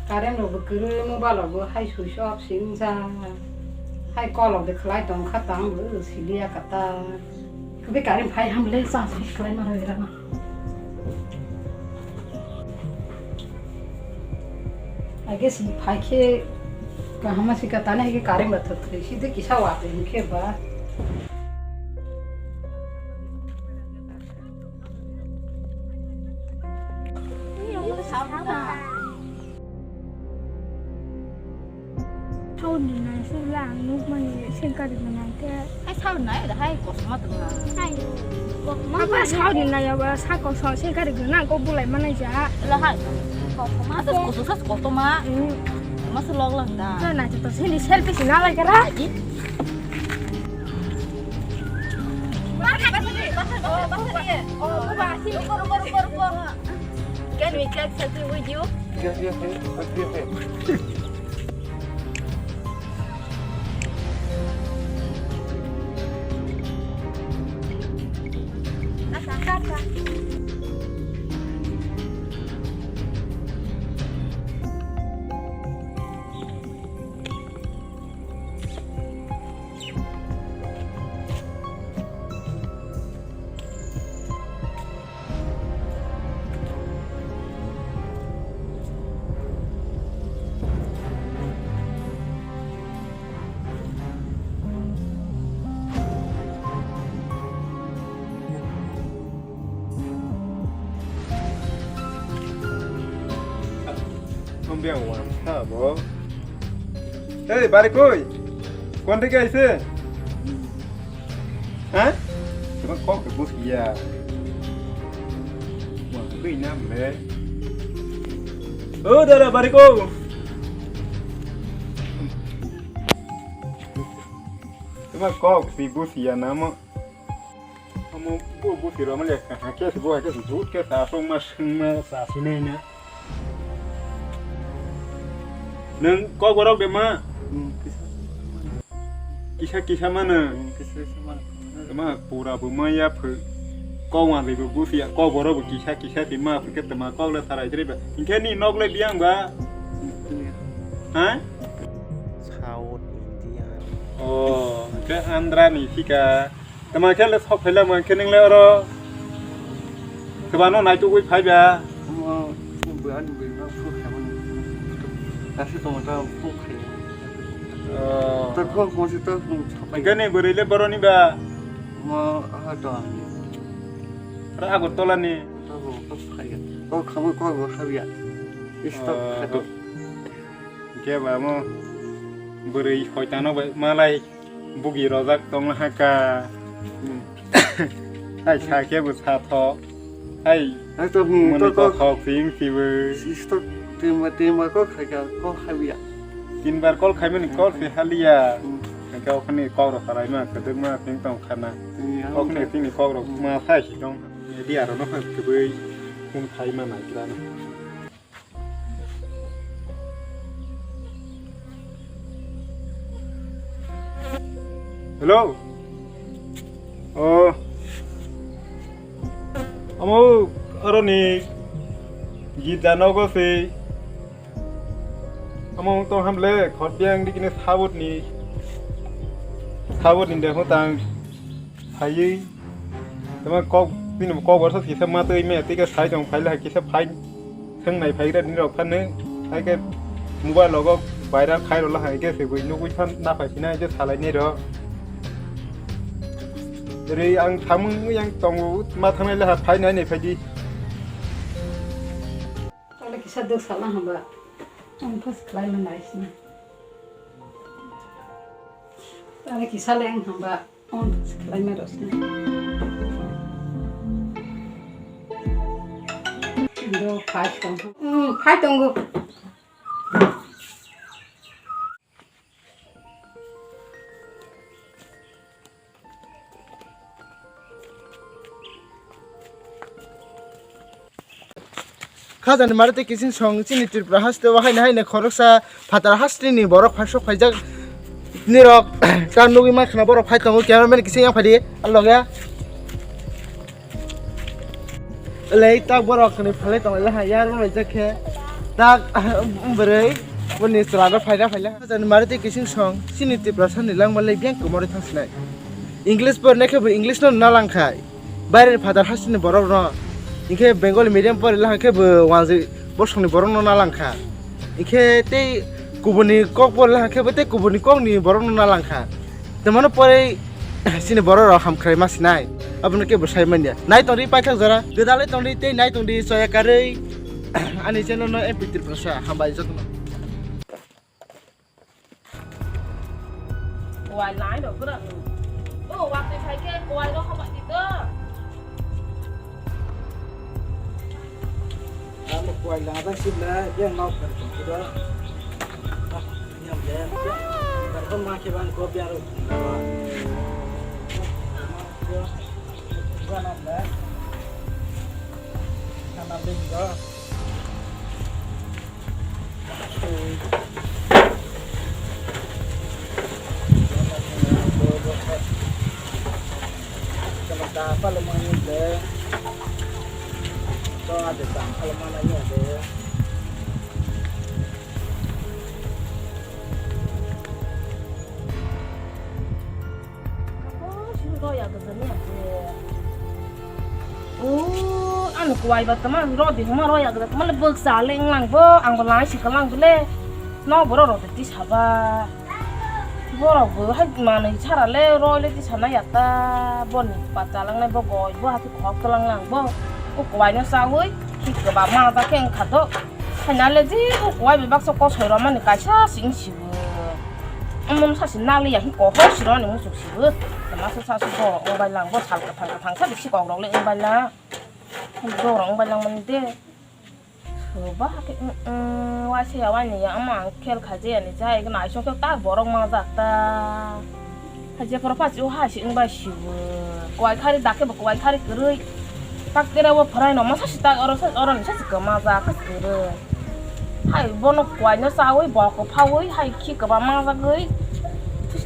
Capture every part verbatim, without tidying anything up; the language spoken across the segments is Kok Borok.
Current rok bo kwrwi, mobile rok bo hai switch off se wngjak. Hai kolok de khlai tong kha tang bo siliya kata. Khe current phai ham le charge khlai ma rw rana. Age si phai khe kaham ma si kata ne ke current ba thok thok si de kisa wa pe khe ba. Saudi nai sula ang nuk mani sengkari manang ke. Hai saudi nai da hai kosma tengla. Hai. Apa saudi nai ya ba sa kosong sengkari gana ko bulai manai ja. La hai. Kosma to kosong sa kosma. Hmm. Masa log lang da. Na na to sini selfie sina lai kara. Can we take selfie with you? Yes, yes, yes. Let's do it. Tongbiang wang sa bo. Hei, bari koi. Kon theke aise? Ha? Tuma kok ke bus ya. Wang koi nam le. Oh, dada, bari ko. Tuma kok si bus ya namo. Omo bo busi roma le kaham khe se bo hai khe se jut khe sa songma songma sa sinai na. Nwng kok borok de ma? Hmm, kisa. Kisa kisa mano. Hmm, kisa kisa mano. Tama pura bo ma ya phu. Kok wan le bo busi ya kok borok bo kisa kisa se ma phu khe tama kok le sarai jre ba. Hinkhe ni nok le biang ba. Hmm, iya. Ha? South Indian. Oh, ke Andhra ni thika. Tama khe le sok phaila mo khe nung le oro. Keba no nai tugui phai ba. Mo, mo bwrani bwrwi no phuk khaimani. Kasi tongma ta phuk khai. Oh. To khok mo si to phuk chapai. Gani bwrwi le boroni ba. Mo aha to. Ra Agartala ni. To bo ko phai. Ko khamo ko bo khabiya. Stop khato. Khe ba mo bwrwi hoitano bai malai bugi rojak tong ha ka. Hmm. Hai sa khe bo sa tho. Hai. Hai to, hmm, moni to ko ko khok sing si bo. Isto tima tima ko khai ka ko khabiya. Tin bar call khai mani call se haliya. Hmm. Khai ka okhani kok ro sarai ma kedek ma sing tong khana. Hmm, okhani sing ni kok ro ma sai si tong. Dia ro no khai kebei. Phone khai ma nai kira na. Hello. Oh. Amo aroni gita nogo se. Amo tong hamle khot biang dikini sabut ni. Sabut ni de hotang. Phaiwi tama kok bini kok borsa kisa matwi me tike sai tong phaila kisa phai thang nai phaigra ni rok phane hai ke mobile logo viral khai rola hai ke se bui nugui phan na phai sina je salai ni ro. Ri ang thamung yang tongo ma thangnai la phai nai nai phai di. Tale kisa duk sala hamba. Ang pas khlai ma nai sina. Tale kisa le ang hamba. On khlaima rosna. Do phai tong. Hmm, phai tongo. Khajani mari tei kiching song chini Tripura haste o haino haino khoroksa phatar hasteni borok phaisok phaijak nirok ta nugwi mankha na borok phai tongo cameraman kiching yang phaidi a loge. Lei ta borok ni phalai tongo le ha yar bai jak khe. Tak, bwrwi, boni chwla no phaina phaina. Jani Maruti kising song, chini Tiprasa ni langma le biyang kwmari thang sinai. English por ne khe bo English no na lang khai. Baire ni phatar hasini borok no. Hinkhe Bengali medium por lang khe bo wanjwi bosong ni borok no na lang kha. Hinkhe tei kubuni kok por lang khe bo tei kubuni kok ni borok no na lang kha. Tei mano pore chini borok rok hamkrai ma sinai. Abono kebo sai manya. Nai tongdi paithak jora. Gwdalwi tongdi tei nai tongdi choya karwi. Ani channel no M P Tiprasa hambai jotono. Kuai lai rok bwrang. O watwi phai khe kuai rok hambai di to. Amo kuai lada sibla yang mau kan tu da. Ah, yang dia. Karena makin bang kau biar. Bukan apa. Sama bingo. Ako sini roya gajani ate. Oh, ano kuai ba teman rodi huma roya gaja teman le bwksa le wnglang bo ang bo lai si kalang bele. No boro rodi ti saba. Borok bo hai manwi sara le roi le ti sana ya ta boni pa chalang nai bo goi bo hati khok chalang lang bo. O kuai no sawi ki keba ma ta keng kha do. Hai na le ji o kuai be baksa kosoi romani kaisa sing si. Omo sa si nali ya hi kohor si roni musuk si bo. Tama sa sa su borok wng bai lang bo sal kathang kathang sa bisi kok rok le wng bai lang. Borok wng bai lang mani de. Soba ke wng wng wai se ya wai ni ya ama ang khel kha je ya ni jai gana aisong khe ta borok ma jak ta. Hai je phoro pha si o hai si wng bai si bo. Kuai khari dak khe bo kuai khari kwrwi. Tak tere o pharai no masa si tak oro sa oro ni sa si kwma jak khe kwrwi. Hai bono kuai no chawi bok phawi hai khi kwbangma jagwi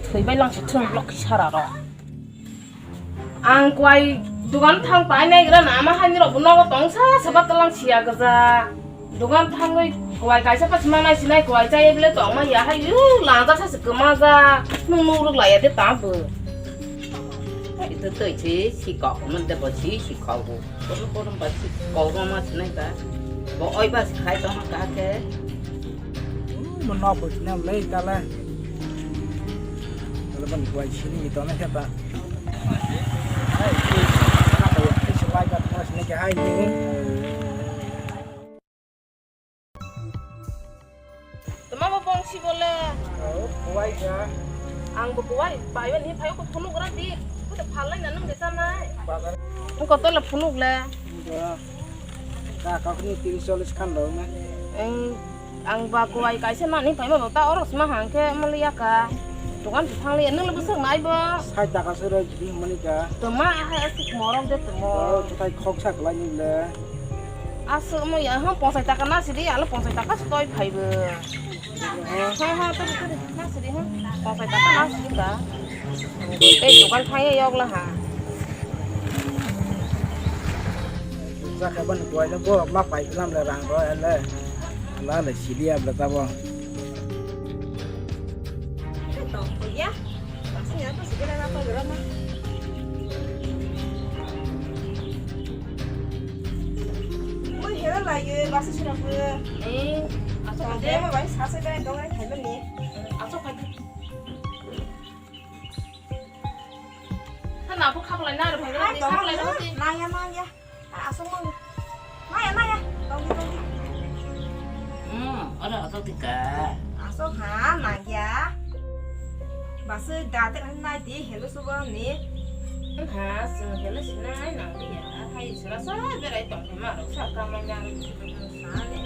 thwi bai lang si thung lokhi sara rok. Ang kuai dugan thang pai nai gra na ama hani rok bo nogo tong sa sa ba talang siya gaja. Dugan thangwi kuai kaisa pa sima nai sinai kuai chai bele tong ma ya hai u lang ja sa se kwma ja nung nung ruk la ya de ta bo. Ito toi si si kok mo de bo si si kok bo. Kono kono ba si kok ma sinai ba. Bo oi ba si khai tong ma ka ke. Mo nok bo sini am lei ta le. Kalau ban kuai sini itu na kata. Hai, si, anak ya, si lai ka mo sini ke hai ni. Tama bo bong si bole. Oh, kuai ka. Ang bo kuai, pai ban hi phai ko phunuk ra di. Ko de phalai na nung de ta nai. Bazar. Ko to le phunuk le. Ka ka ni tiris chollis khan lo na. Eng Ang ba kuai kaisa nani phaima bo ta oro sima hang khe mali ya ka. Dukan si thang li nung le bwswk nai bo. Sai taka se roi jidi mani ka. To ma hai asik morok de to mo. Oh, to tai khok sak lai ni le. Aswk mo ya ha ponsai taka na sidi alo ponsai taka se toi phai bo. Ha ha to to na sidi ha. Ponsai taka na sidi ka. Tei dukan thang ya yok la ha. Jakha bani kuai no borok ma pai lam le rang ro ele. Ala le sili abla tabo. Mui hera lai ye basa sira pura. Eh, asok aja. Demo bai sasa bai dong ai khai mani. Asok aja. Sana aku khaklai na ro phai. Hai, khaklai na hote. Naya naya. Asok mang. Maya, maya. Tongdi, tongdi. Hmm, ora asok tika. Asok ha, maya. Basa date nai di hello suba ni. Ha, so hello sinai nang dia. Hai sura sa berai tong ma ro sa kamai nang. Sa ne.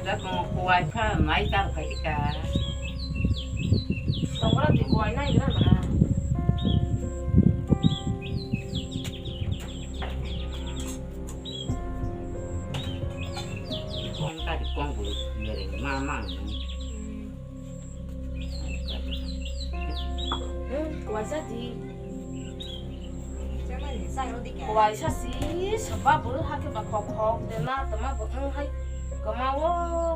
Ada ko kuai pha mai tar khai tika. Tong ora di kuai nai gra na. Kong ka di kong bu mere ma ma. Hmm, kuai sa di. Kuai sa si saba bu ha ke ba khok khok de na tama bu hmm hai. Kwma o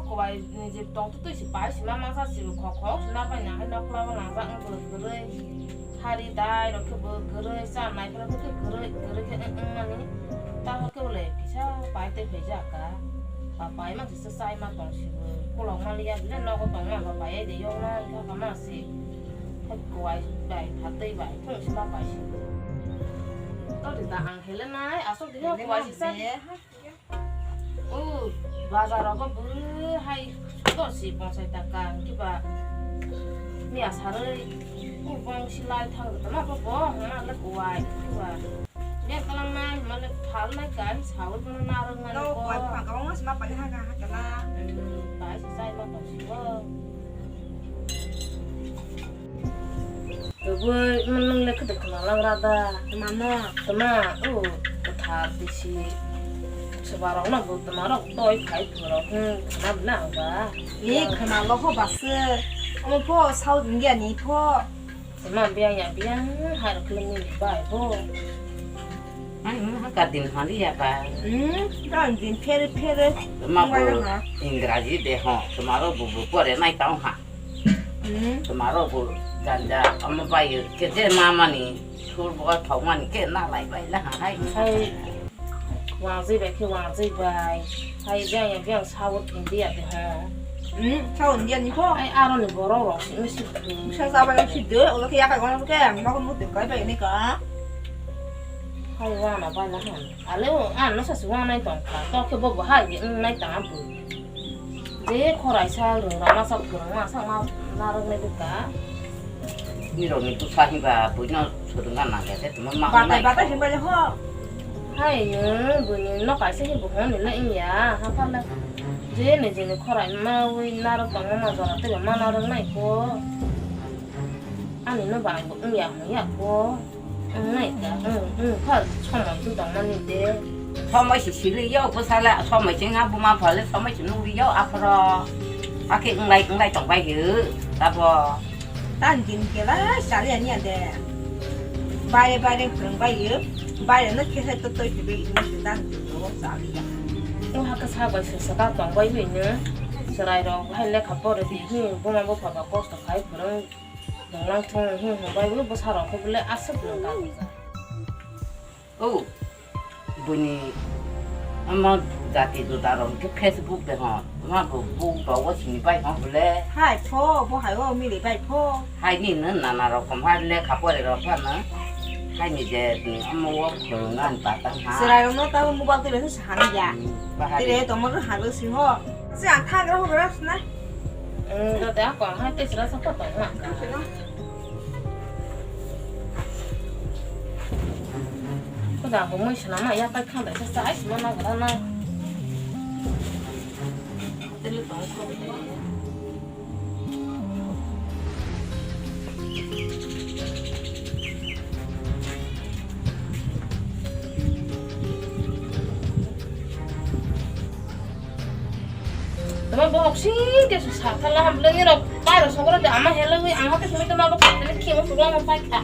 kwbai ni je tong twi twi se pai se ma masa se khok khok se na pai na hai nok la bo nang jak wng kwrwi kwrwi. Hari dai rok khe bo kwrwi cha nai phra khe kwrwi kwrwi khe wng wng mani. Ta khe bo le kisa pai tei phai jak ka. Ba pai ma kisa chai ma tong se bo. Kolok ma liya bile nogo tong ma ba pai ai de yong na kha kha ma se. Hai kwbai bai phatwi bai thung se ma pai se. Tori da ang hele nai aswk de kwbai se cha. O bazar rogo bwrwi hai sodo si bonsai taka kiba miya sarwi o bong silai thang tama bo bo hwnma le kwbai kiba beng kalang nai hwnma le phal nai kai sawi bono narwk mani No, bo. Kwbai buphang kwbangma se ma pai ha ka ha kala. Hmm, bai se chai ma tong si bo. Tubui, nwng le khwtwk khwna langra da? Mano. Tama, o, kwthar bisi. Swbarokno bo tama rok toi khai phwrok, hmm, khwna bwla ang ba. Ni khwna lokho basi. Omo pho South India ni pho. Tama biyang ya biyang, hai rok le mili bai bo. Ani mo ha ka din hali ya ba. Hmm, dan din phere phere. Tama bo Ngai ha. Ingraji de ho, tama rok bo bo pore nai tong ha. Hmm. Tama rok bo ganja, omo bai yo, ke je ma mani, sur bo thok mani, ke na lai bai la ha hai. Hai, wangzwi bai khe wangzwi bai. Hai, biyang ya biyang South India de ha. Hmm, South India ni pho. Hai, aro ni borok rok si, si. Sa sa bai si de, o ke ya kai gon ke, ma ko mu de kai bai ni ka. Hai, wana bai la ha. Ale o, ano sa si wana tong kha. To khe bo bo hai, nai ta bu. Je khoraisa rwngma sak phwrwngma sakma narwknai bwkha. Nirokni bwsa hiba buino swrwngna nangya khe tongma Batai manai. Batai himbai ho. Hai nwng buini nok kaisa hi buhon nile wngya hapharle. Je ni jeni khorai mawi narwk tongma ma jora teibo ma narwknai kho. Ani no ba ang bo wngya hwnya kho. Wngnai ka, wng, wng, phal somoi tong tongmani de. Somoi se sili yo, bwsala somoi se wngha, buma phale somoi se nugwi yo, aphoro. Akhe wnglai, wnglai tongbai hw, tabo. Tang din kela sali ani ade. Bare bare phwrwng bai yo, bare no khe sai to toi phai bai ni dan to sali ya. Wng hakhe sa bai se saka tongbai bai no. Chwrai rok hai lekha pore di hi, buma bupha ba kosto khai phwrwng. Nonglang thung hwn hwn bai bo bwsa rok khe bole aswk nung ka gwnja. O, buini ama jati juda rok khe Facebook de hwn. Ma bo bo ba o sini bai hwn bole. Hai pho, bo hai o mili bai pho. Hai ni no nana rokom hai lekha pore rok phano. Hai ni je ama o khulungan patang ha. Chwrai rok no ta mobile twi bai se hani ya. Hmm, bahari. Twi bai tongma rok halo si ho. Se ang thagra ho gra sna. Ang da da ko ha te sra sa ko tong ma. Ko da ko moi sna ma ya kai khan da sa ai sma na gra na. Te le tong ko. Tama bohok sing ke sa thala ham le ni rok pai ro sogro de ama hele wi ang hote sumi tama bo khat le khimo sugo mo pai kha.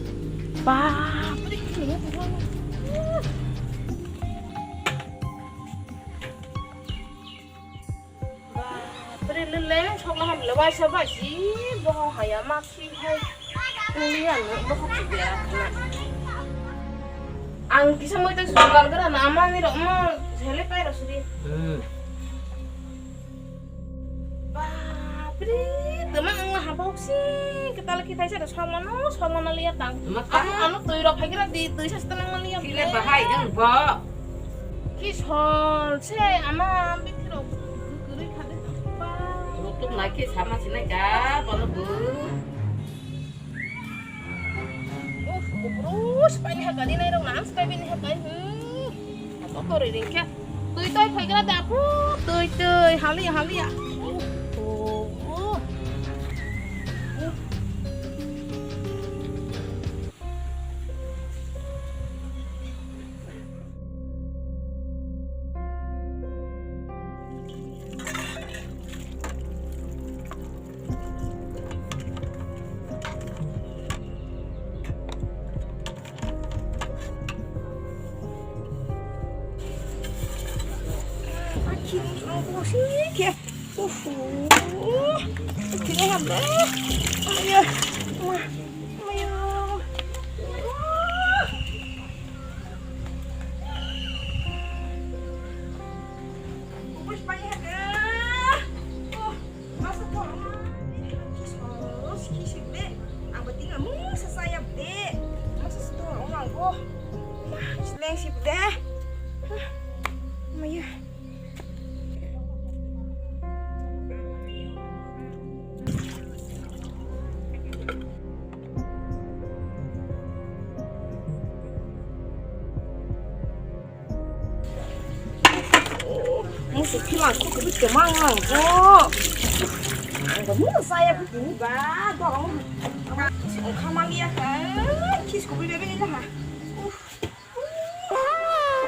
Bap re khimo sugo mo. Bap re le le sok la ham le waisa ba si bohok haya ma si hai. Uli ano bohok si bera khana. Ang kisa moi to sugar gara na ama ni rok mo hele pai ro suri. Hmm. Bapre, tama ang hapok si ketal ki thaisa da somano, somano liya tang. Tama ta? Ano, ano twi rok phaigra di, twi sa tanang mani ya. Kile bahai jang bo. Ki sol se ama bithi rok guri khade tang pa. Rutuk nai ki sama sinai ka, bono bu. Uf, kuprus pai ni hakai ni nai rok nang spai bini hakai. Hmm. Apa kori ring kya? Tui tui phai gra da pu. Tui tui hali hali ya. Uh, uh, uh. Tini hamle. Ayo. Ma. Ayo. Ubus pai haga. Oh, masa tolong. Kis, kis, kis, de. Ang betina musa saya, de. Masa tolong, anggo. Sleng sip, de. Maya. Musu philang ko kubi kemang lang ko. Ang ba musa ya bini ba dong. Ang kisi ong khamang ya ka. Kis kubi bebe ni ha. Uf. Uf.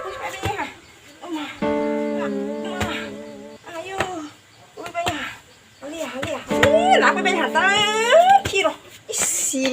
Kubi bebe ni ha. Oma. Oma. Ayo. Kubi bebe ni ha. Alia, alia. Eh, labu ben hata. Kiro. Isi.